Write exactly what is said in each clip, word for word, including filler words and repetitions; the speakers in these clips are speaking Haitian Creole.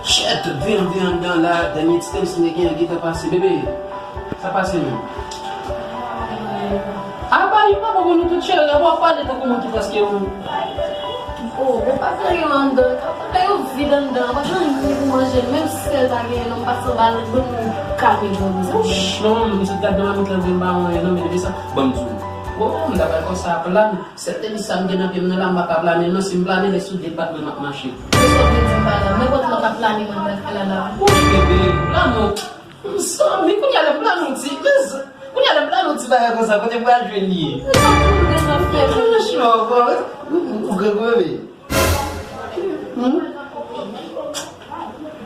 Shit, vin, vin anndan la, dènye ti tèm si nèg gen yon gentan pase, bebe. Sa pase menm? Aba, yo pa konn nou tout cheri, aba w ap pale tankou moun ki prèske moun. Oh, men pa gen anyen anndan. Kaka yo vid anndan. Pa gen anyen pou manje. Menm sèl pa gen non, m pa sanble ak moun kalme jan sa. Wouch, non, m sot gade nan mamit lan, vin ba mwen, non, men depi sa, ban m di w. Oh, m ta pral konsa plan. Sèl tenis sa m gen nan pye m nan la, m pa ka plane non, si m plane, lè sou de pat mwen m ap mache. Men sa w vle di m pa la, nenpòt lè w ka plane mwen nan kay la la. Wouch, bebe, plane w. Mezanmi, kounye a lè m plane w ti, mezanmi, kounye a lè m plane w ti bagay konsa, kote m pral jwenn li? Mezanmi, bon, ou, ou grangou, bebe. Hmm?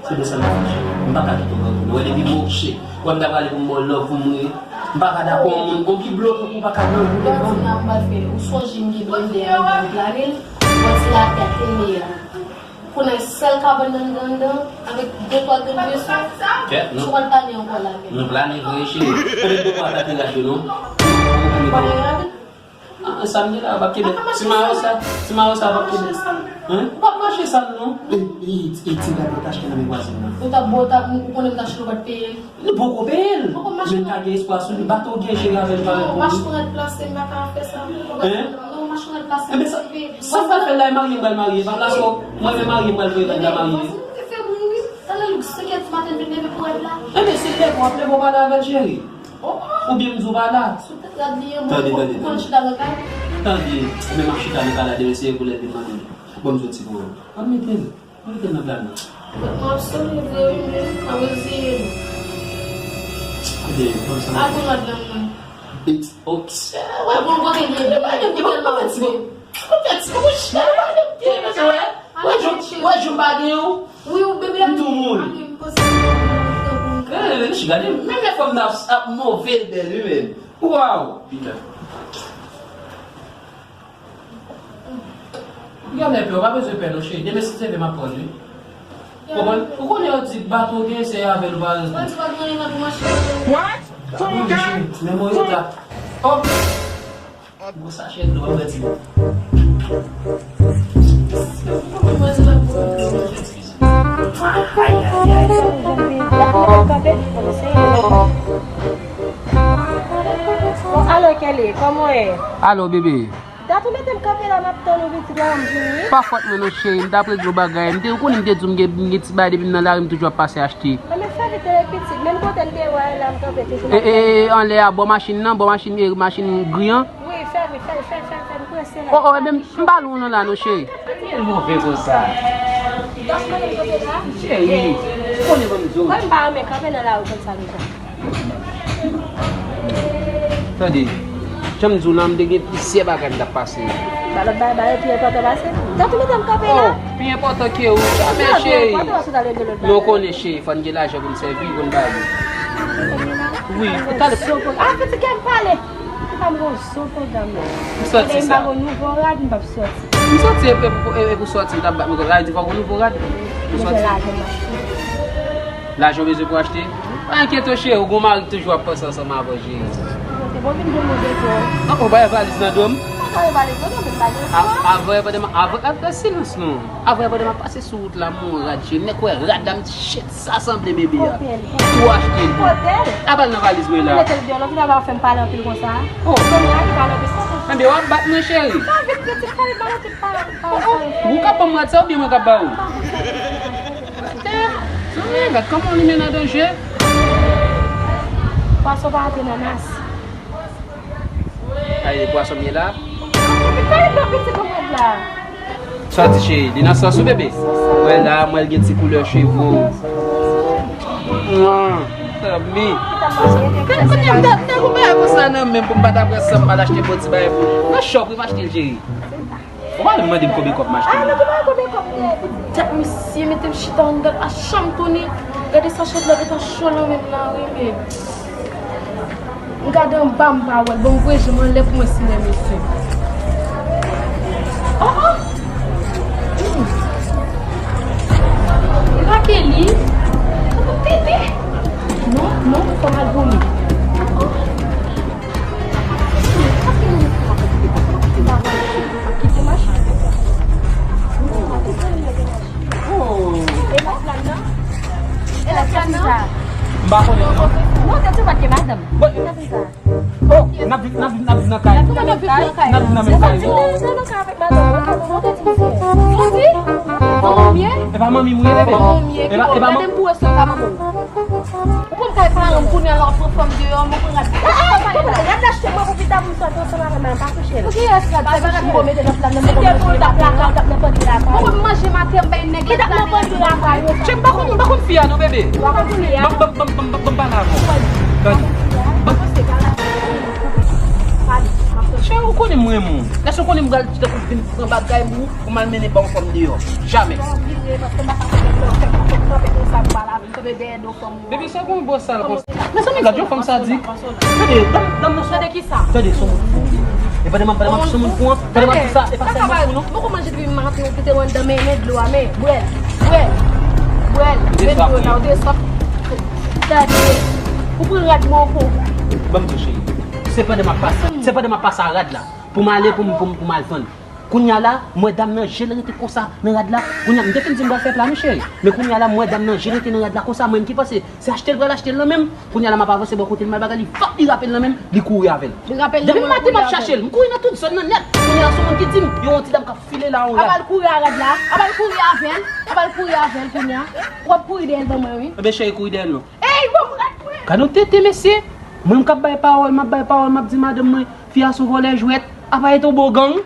Se de sa m ap fè, cheri. M pa ka kite w grangou. Ou wè depi m mouche, ou wè m ta prale pou m ba w love pou m ri. M pa ka dakò yon moun, yon ki bloke ou pa ka grangou devan m. Ou sonje m gen blendè a, ou plane l, ou wè ti lapè a te ye a. Konnen sèl kabann nan anndan, avèk de twa grenn veso, kèt, nou pral plane ankò la menm. Nou plane vre, cheri. Konnen de twa ta te rad yo, non? Ah, sa m gen la, w ap kenbe. Ti mayo sa, ti mayo sa w ap kenbe. Hein? Ou p ap mache sa, non. E, e, e ti gad yo t achte nan men vwazen nan. Ou t ap bo, ou t ap, ou konnen m t achte, ou pa t peye l. Li poko peye l. Men ka gen espwa sou li. Bato gen jere avè l, pa reponn li. Machonèt plase, m pa ka fè sa. Hein? Non, machonèt plase, m pa ka fè. Sa m pral fè la, e marye m pral marye. Pa plase w, mwen menm marye m pral voye gad la marye. Talè l senk è di maten, vin leve pou rad la. Enben, se leve w ap leve, w pale avè l, cheri. Oubyen m di w pa la. Sou tèt rad li ye, mwen, ou konn chita nan kay? Tande, men m ap chita nan kay la demen, se pou lè vin mande m. Bon, m soti pou ou. Ann mete l. Ann mete l nan pla nou. M ap sonje vre wi, men m ap reziye m. Kote, konn sa m ap fè? Al pou rad la mwen. It's okay. Wè, bon, kote l ye, men pa gen kote l manje. Kote ti mouche, pa gen kote l manje, wè. Wè, jou, wè, jou m pa gen yon. Wi, ou bebe a tou moun. Gade, gade, menm lè fanm nan ap, ap move l bèl, wi, menm. Waw! Pita. Gade, pè, ou pa bezwen pè, non, cheri. Demen, si Dye vle, m ap pran l, wi. Konprann? Ou konnen yo di bato gen, se avè l ou pa reponn. Mwen di pa gen anyen nan pou mache. What? Konprann, cheri. Men mwen yo ta. Oh! Gwo sachè dlo, mwen di. Alo, Kelly, kòman w ye? Alo, bebe. Dat ou mete m kanpe la, m ap tann ou pitit la, m vini. Pa fòt mwen non, cheri, m t ap regle yon bagay. M te, ou konnen m te di w m gen, m gen ti bagay depi m nan lari, m toujou ap pase achte. Mwen menm fè vit, pitit, menm kote m te wè la, m kanpe toujou. E, e, e, anlè a, bò machin nan, bò machin, e, machin gri an. Wi, fè vit, fè, fè, fè, fè, m prese la. Oh, oh, ebyen, m pa lwen w non la non, cheri. Ki move konsa? Cheri, ou konnen ban m di w. Mwen, m pa renmen kanpe nan lari konsa deja. Tande, jan m di w la, m te gen plizyè bagay m t ap pase. Ba lòt bagay, bagay pi enpòtan pase. Dat ou mete m kanpe la. Oh, pi enpòtan ke ou, jamè, cheri. Men w konnen, cheri, fò n gen lajan pou n sèvi, pou n ba yo. Wi, talè. Ah, pitit, kè m pale. Ou pa m gon zo pwogram nan. M sòti sa. M pa gon nouvo rad, m p ap sòti. M sòti, e, e, e pou sòti, m t ap bat mwen kòb. Sa vle di fò gon nouvo rad. M sòti. Lajan w bezwen pou achte? Pa enkyete w, cheri, ou gon mari k toujou ap panse ansanm avè w, cheri. Se bon, vin bon, mwen bezwen. Ah, ou bay valiz nan do m? Pa bay valiz nan do m, men pa gen chwa. Avan, pandan m, avan, ap fè silans non. Avan, pandan m ap pase sou wout la, m wè yon rad, cheri. M nèk wè rad la, m di, shit, sa sanble bebe a. Tou achte l. Tou achte l. Apa l nan valiz mwen la. Mete l deyò, lòt ou ta va fè m pale anpil konsa. Oh. Fè m rale pale anpil konsa. Enben, w ap bat mwen, cheri. Sa vit, pitit, fè l ba mwen tout pale. Ou ka ban m rad sa oubyen mwen k ap ba ou? Damn! Zanmi, gad kòman w limen nan danje. Pwason pa antre nan nas. Ay, pwason m ye la. Kay nan pitit ou mèt la. Sa di cheri, li nan sans ou bebe? Wè la, mwen l gen ti koulè cheve w. Mwa, zanmi. Gad kote m t ap nèg ou bay konsa nan men m pou m pa ta pran san m pa al achte bon ti bagay pou ou. Nan shop wi m achte l cheri. Ou pa mande m konbyen kòb m achte l. Ay, mwen te bay konbyen kòb te. Tèt misye mete m chita anndan a chanm tounen. Gade sachè dlo gentan cho nan men m nan wi men. M gade anba m pa wè l. Bon, m voye je m anlè pou mwen si m wè misye. Oh, oh. Hmm. E pa Kelly. Tete. Non, non, fò m al pou li. Oh, oh. E lòt flàn nan? E lòt flàn nan? M pa konnen non. Non, se ti vòt ke madanm. Bon, oh, n ap viv, n ap viv, n ap viv nan kay. Kòman n ap viv nan kay? N ap viv nan menm kay. Ou pa di? Manman m ye? E pa manmi m ye, bebe. Manman m ye. E pa, e pa manmi m. Gade m pou wè si w ka manman m. Ou konn kay paran m kounye a la w ap pran fanm deyò, mwen pran rad. Rad la achte mwen pou pita pou m sòti ansanm avè m, pa touche l. Pou kiyès rad sa touche? Mwen mete nan plan nan. Si te pou l t ap lakay, ou t ap nan pandri lakay. Mwen manje maten m bay nèg la. Li t ap nan pandri lakay. Chè, m pa konn, m pa konn fi a non, bebe. Ou pa konn fi a? Ban m, ban m, ban m, ban m, ban m pale avè w. Tande. Ban m. Chè, ou konnen m renmen w. Lè sa w konnen m pral chita pou vin pran bagay pou, pou m al mennen ba w fanm deyò. Jamè. Bebe, sa gon bò sal konsa. Mezanmi, gad yon fanm sadik. Tande, dam, dam nan sou. Tande kisa? Tande, sou moun. E pandan m ap, pandan m ap sou moun pou an, pandan m ap di sa, e pa sèlman pou nou. Mwen kòman jan depi maten ou kite mwen anndan men, men dlo a, men, bwè l, bwè l, bwè l, men dlo la, ou te sòt. Tande, ou pran rad mwen pou. Ban m di w, cheri. Se pandan m ap pase, se pandan m ap pase a rad la. Pou m ale, pou m, pou m, pou m al vann. Kounye a la, m wè dam nan je l rete konsa nan rad la. Kounye a, m te fin di m pral fè pla, wi, cheri. Men kounye a la, m wè dam nan je l rete nan rad la konsa. Mwen, m ki panse se achte l pral achte l nan men m. Kounye a la, m ap avanse bò kote l, m al bagay li, fap, li rape l nan men m, li kouri avè l. Li rape l nan men l, kounye a. Depi maten, m ap chache l. M kouri nan tout zòn nan nèt. Kounye a, se yon moun ki di m, yon ti dam k ap file la, yon rad. Ap al kouri a rad la. Ap al kouri avè l. Ap al kouri avè l kounye a. W ap kouri dèyè l ban mwen, wi. Ebyen, cheri, kouri dèyè l non. Ey, bon, rad mwen. Gad yon tete, mesye. Mwen, m k ap bay pawòl, m ap bay pawòl, m ap di madanm mwen, fi a se yon vòlè jwèt. Apa e tonbe w gang?